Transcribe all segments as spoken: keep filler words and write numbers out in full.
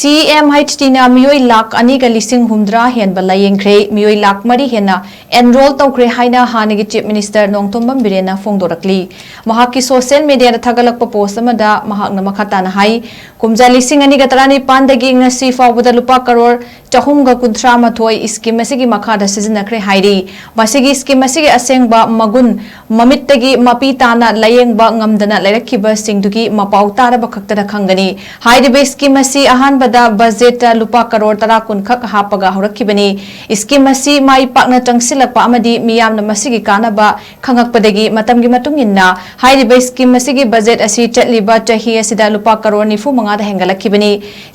CMHT ꯅ ꯃꯤꯑꯣꯏ ꯂꯥꯈ ꯑꯅꯤꯒ ꯂꯤꯁꯤꯡ ꯍꯨꯝꯗ꯭ꯔꯥ ꯍꯦꯟꯕ ꯂꯥꯌꯦꯡꯈ꯭ꯔꯦ, ꯃꯤꯑꯣꯏ ꯂꯥꯈ ꯃꯔꯤ ꯍꯦꯟꯅ enroll ꯇꯧꯈ꯭ꯔꯦ ꯍꯥꯏꯅ ꯍꯥꯟꯅꯒꯤ Chief Minister ꯅꯣꯡꯊꯣꯝꯕꯝ ꯕꯤꯔꯦꯟꯅ ꯐꯣꯡꯗꯣꯔꯛꯂꯤ꯫ ꯃꯍꯥꯛꯀꯤ social media ꯗ ꯊꯥꯒꯠꯂꯛꯄ post ꯑꯃꯗ ꯃꯍꯥꯛꯅ ꯃꯈꯥ ꯇꯥꯅ ꯍꯥꯏ, ꯀꯨꯝꯖꯥ ꯂꯤꯁꯤꯡ ꯑꯅꯤꯒ ꯇꯔꯥꯅꯤꯄꯥꯟꯗꯒꯤ ꯉꯁꯤ ꯐꯥꯎꯕꯗ ꯂꯨꯄꯥ ꯀꯔꯣꯔ ꯆꯍꯨꯝꯒ ꯀꯨꯟꯊ꯭ꯔꯥ ꯃꯥꯊꯣꯏ scheme ꯑꯁꯤꯒꯤ ꯃꯈꯥꯗ ꯁꯤꯖꯤꯟꯅꯈ꯭ꯔꯦ ꯍꯥꯏꯔꯤ꯫ ꯃꯁꯤꯒꯤ scheme ꯑꯁꯤꯒꯤ ꯑꯁꯦꯡꯕ ꯃꯒꯨꯟ ꯃꯃꯤꯠꯇꯒꯤ ꯃꯄꯤ ꯇꯥꯅ ꯂꯥꯌꯦꯡꯕ ꯉꯝꯗꯅ ꯂꯩꯔꯛꯈꯤꯕꯁꯤꯡꯗꯨꯒꯤ ꯃꯄꯥꯎ ꯇꯥꯔꯕ ꯈꯛꯇꯗ ꯈꯪꯒꯅꯤ꯫ ꯍꯥꯏꯔꯤꯕ scheme ꯑꯁꯤ ꯑꯍꯥꯟꯕꯗ budget ꯇ ꯂꯨꯄꯥ ꯀꯔꯣꯔ ꯇꯔꯥ ꯀꯨꯟ ꯈꯛ ꯍꯥꯞꯄꯒ ꯍꯧꯔꯛꯈꯤꯕꯅꯤ꯫ Scheme ꯑꯁꯤ ꯃꯥꯏ ꯄꯥꯛꯅ ꯆꯪꯁꯤꯜꯂꯛꯄ ꯑꯃꯗꯤ ꯃꯤꯌꯥꯝꯅ ꯃꯁꯤꯒꯤ ꯀꯥꯟꯅꯕ ꯈꯪꯉꯛꯄꯗꯒꯤ ꯃꯇꯝꯒꯤ ꯃꯇꯨꯡ ꯏꯟꯅ ꯍꯥꯏꯔꯤꯕ scheme ꯑꯁꯤꯒꯤ budget ꯑꯁꯤ ꯆꯠꯂꯤꯕ ꯆꯍꯤ ꯑꯁꯤꯗ ꯂꯨꯄꯥ ꯀꯔꯣꯔ ꯅꯤꯐꯨ ꯃꯉꯥꯗ ꯍꯦꯟꯒꯠꯂꯛꯈꯤꯕꯅꯤ꯫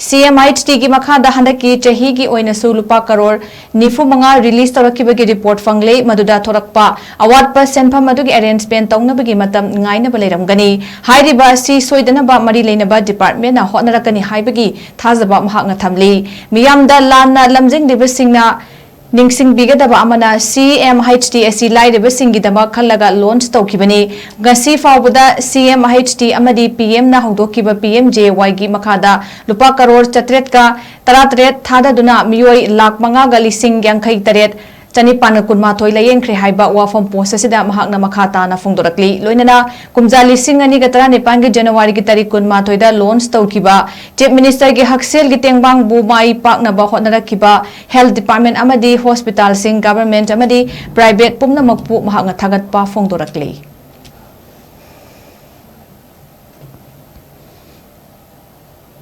CMHT ꯒꯤ ꯃꯈꯥꯗ ꯍꯟꯗꯛꯀꯤ ꯆꯍꯤꯒꯤ ꯑꯣꯏꯅꯁꯨ ꯂꯨꯄꯥ ꯀꯔꯣꯔ ꯅꯤꯐꯨ ꯃꯉꯥ release ꯇꯧꯔꯛꯈꯤꯕꯒꯤ report ꯐꯪꯂꯦ꯫ ꯃꯗꯨꯗ ꯊꯣꯔꯛꯄ ꯑꯋꯥꯠꯄ ꯁꯦꯟꯐꯝ ꯑꯗꯨꯒꯤ arrangement ꯇꯧꯅꯕꯒꯤ ꯃꯇꯝ ꯉꯥꯏꯅꯕ ꯂꯩꯔꯝꯒꯅꯤ꯫ ꯍꯥꯏꯔꯤꯕ ꯑꯁꯤ ꯁꯣꯏꯗꯅꯕ ꯃꯔꯤ ꯂꯩꯅꯕ department ꯅ ꯍꯣꯠꯅꯔꯛꯀꯅꯤ ꯍꯥꯏꯕꯒꯤ ꯊꯥꯖꯕ ꯃꯍꯥꯛꯅ ꯊꯝꯂꯤ꯫ ꯃꯤꯌꯥꯝꯗ ꯂꯥꯟꯅ ꯂꯝꯖꯤꯡꯂꯤꯕꯁꯤꯡꯅ ꯅꯤꯡꯁꯤꯡꯕꯤꯒꯗꯕ ꯑꯃꯅ, CMHT ꯑꯁꯤ ꯂꯥꯏꯔꯕꯁꯤꯡꯒꯤꯗꯃꯛ ꯈꯜꯂꯒ launch ꯇꯧꯈꯤꯕꯅꯤ꯫ ꯉꯁꯤ ꯐꯥꯎꯕꯗ CMHT ꯑꯃꯗꯤ PM ꯅ ꯍꯧꯗꯣꯛꯈꯤꯕ PMJAY ꯒꯤ ꯃꯈꯥꯗ ꯂꯨꯄꯥ ꯀꯔꯣꯔ ꯆꯥꯇ꯭ꯔꯦꯠꯀ ꯇꯔꯥꯇꯔꯦꯠ ꯊꯥꯗꯗꯨꯅ ꯃꯤꯑꯣꯏ ꯂꯥꯈ ꯃꯉꯥꯒ ꯂꯤꯁꯤꯡ ꯌꯥꯡꯈꯩ ꯇꯔꯦꯠ ꯆꯅꯤꯄꯥꯟꯒ ꯀꯨꯟꯃꯥꯊꯣꯏ ꯂꯥꯌꯦꯡꯈ꯭ꯔꯦ ꯍꯥꯏꯕ ꯋꯥꯐꯝ post ꯑꯁꯤꯗ ꯃꯍꯥꯛꯅ ꯃꯈꯥ ꯇꯥꯅ ꯐꯣꯡꯗꯣꯔꯛꯂꯤ꯫ ꯂꯣꯏꯅꯅ ꯀꯨꯝꯖꯥ ꯂꯤꯁꯤꯡ ꯑꯅꯤꯒ ꯇꯔꯥꯅꯤꯄꯥꯟꯒꯤ January ꯒꯤ ꯇꯥꯔꯤꯛ ꯀꯨꯟꯃꯥꯊꯣꯏꯗ launch ꯇꯧꯈꯤꯕ Chief Minister ꯒꯤ ꯍꯛꯁꯦꯜꯒꯤ ꯇꯦꯡꯕꯥꯡꯕꯨ ꯃꯥꯏ ꯄꯥꯛꯅꯕ ꯍꯣꯠꯅꯔꯛꯈꯤꯕ health department ꯑꯃꯗꯤ hospital ꯁꯤꯡ, government ꯑꯃꯗꯤ private ꯄꯨꯝꯅꯃꯛꯄꯨ ꯃꯍꯥꯛꯅ ꯊꯥꯒꯠꯄ ꯐꯣꯡꯗꯣꯔꯛꯂꯤ꯫